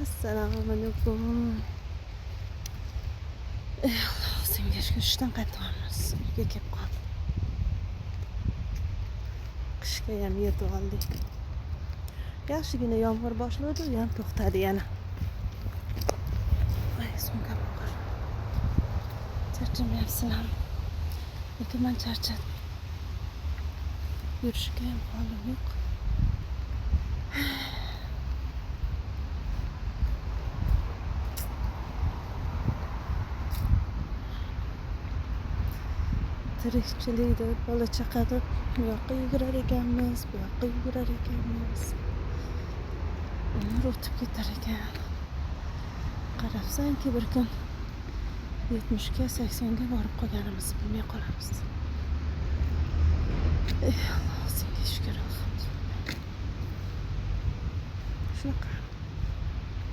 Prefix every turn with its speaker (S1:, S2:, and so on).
S1: Assalomu alaykum. Ey Alloh, senga shukur, ishdan qaytyapmiz. Uyga kelib qoldim. Qishga ham yetib oldik. Yaxshigina yomg'ir boshladi, u ham to'xtadi yana. Ay, sumkam og'ir. Charchamayapsizlarmi? Lekin man charchadim. Yurishga ham holim yo'q. Tirikchilik deb, bola chaqa deb u yoqqa yugurar ekanmiz, bu yoqqa yugurar ekanmiz. Umr o'tib ketar ekan. Qarabsanki, bir kun 70ga, 80ga borib qolganimizni bilmay qolamiz. Ey Alloh, senga shukur, alhamdulillah. Shunaqa.